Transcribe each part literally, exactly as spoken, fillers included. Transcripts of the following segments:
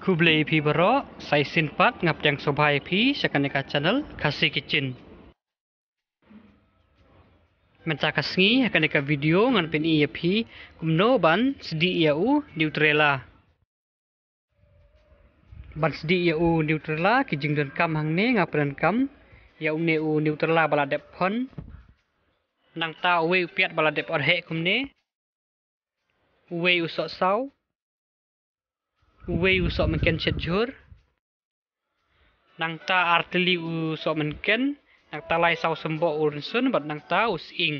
Khublei ïa phi baroh, sa shisien pat nga pdiang sngewbha ïa phi sha kane ka channel Khasi Kitchen. Mynta ka sngi ha kane ka video ngan pyni ïa phi kumno ban sdieh ïa u Nutrela. Ban sdieh ïa u Nutrela, ki jingdonkam hangne nga pyndonkam ïa une u Nutrela ba la dep phon. Nangta uwei u piat ba la dep orheh kumne. Uwei u sohsaw. Uwei u sohmynken shet jhur. Nangta ar tylli u sohmynken. Nangta lai saw symboh u rynsun bad nangta u sying.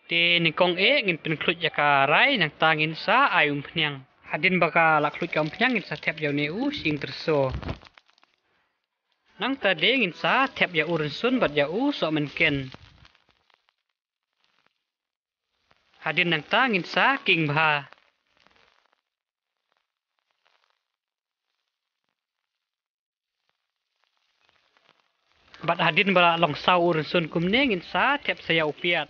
Te nyngkong eh ngin pynkhluit ïa ka rai, nangta ngin sa ai umphniang. Hadien ba ka la khluit ka umphniang ngin sa thep ïa une u sying tyrso. Nangta de ngin sa thep ïa u rynsun bad ïa u sohmynken. Hadien nangta ngin sa king bha. Bad hadien ba la long saw u rynsun kumne ngin sa thep sa ïa u piat.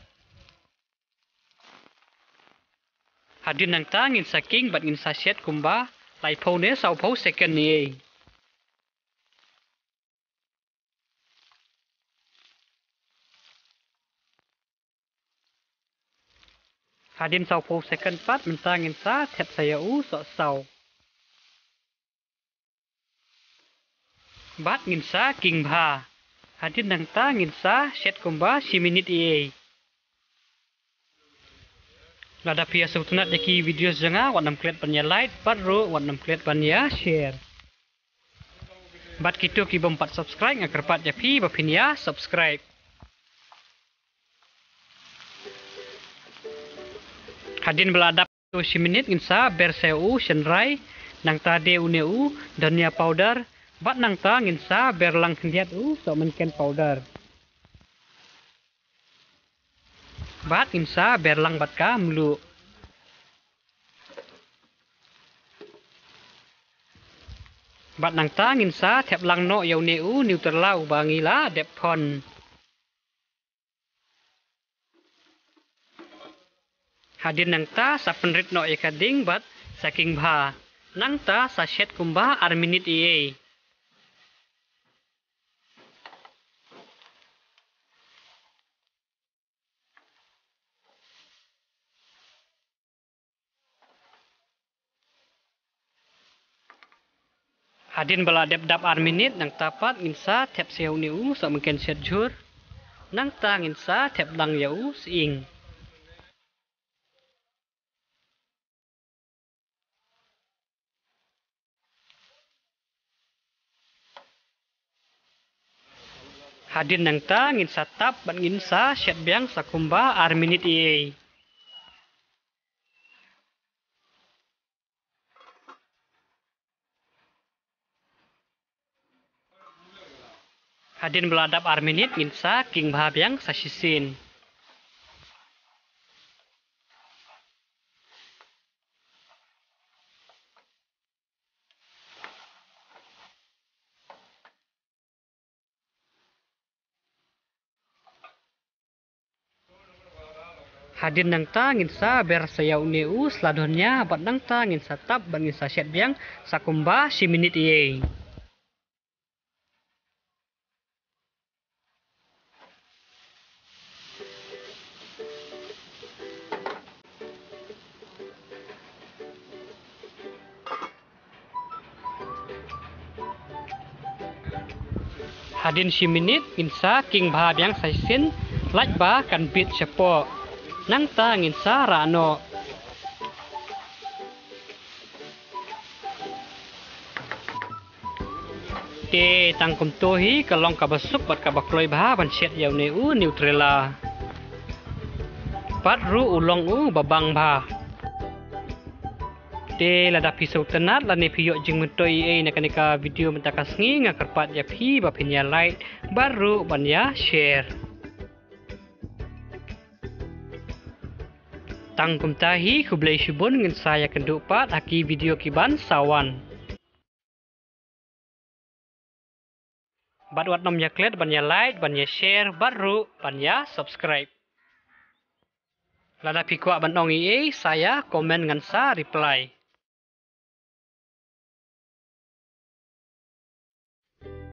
Hadien nangta ngin sa king bad ngin sa shet kumba laiphew ne sawphew second ne. Hadien sawphew second pat mynta ngin sa thep sa ïa u sohsaw. Bad ngin sa king bha. Hadien nangta ngin sa shet kumba shi minit ei ei. Lada phi ïa sngewtynnat ïa ki video jong nga, wat nym klet ban ïa like, bad ruh wat nym klet ban ïa share. Bad kito ki bym pat subscribe, nga kyrpad ïa phi ba phin ïa subscribe. Hadien ba la dap shi minit ngin sa ber sa ïa u shynrai, nangta de une u dhania powder, bad nangta ngin sa ber lang khyndiat u sohmynken powder. Bad ngin sa ber lang bad ka mluh. Bad nangta ngin sa thep lang noh ïa une u Nutrela uba ngi la dep phon. Hadien nangta sa pynrit noh ïa ka ding bad sa king bha. Nangta sa shet kumba ar minit ei ei. Hadien ba la dep dap ar minit, nangta pat ngin sa thep sa ïa une u sohmynken shet jhur. Nangta ngin sa thep lang ïa u sying. Hadien nangta ngin sa tap bad ngin sa shet biang sa kumba ar minit ei ei. Hadien ba la dap ar minit ngin sa king bha biang sa shisien. Hadien nangta ngin sa ber sa ïa une u sla dhania bad nangta ngin sa tap bad ngin sa shet biang sa kumba shi minit ei ei. Hadien shi minit ngin sa king bha biang sa shisien, lait ba kan bit shapoh. Nangta ngin sa rah noh. Te tang kumto hi ka long kaba suk bad kaba kloi bha ban shet ïa une u Nutrela. Bad ruh u long u ba bang bha. Te lada phi sngewtynnat lane phi ïoh jingmyntoi ei ei na kane ka video mynta ka sngi, nga kyrpad ïa phi ba phin ïa like bad ruh ban ïa share. Tang kumta hi, khublei shibun, ngin sa ïakynduh pat ha ki video ki ban sa wan. Bad wat nym ïa klet ban ïa like, ban ïa share, bad ruh ban ïa subscribe. Lada phi kwah ban ong ei ei, sa ïa comment ngan sa reply.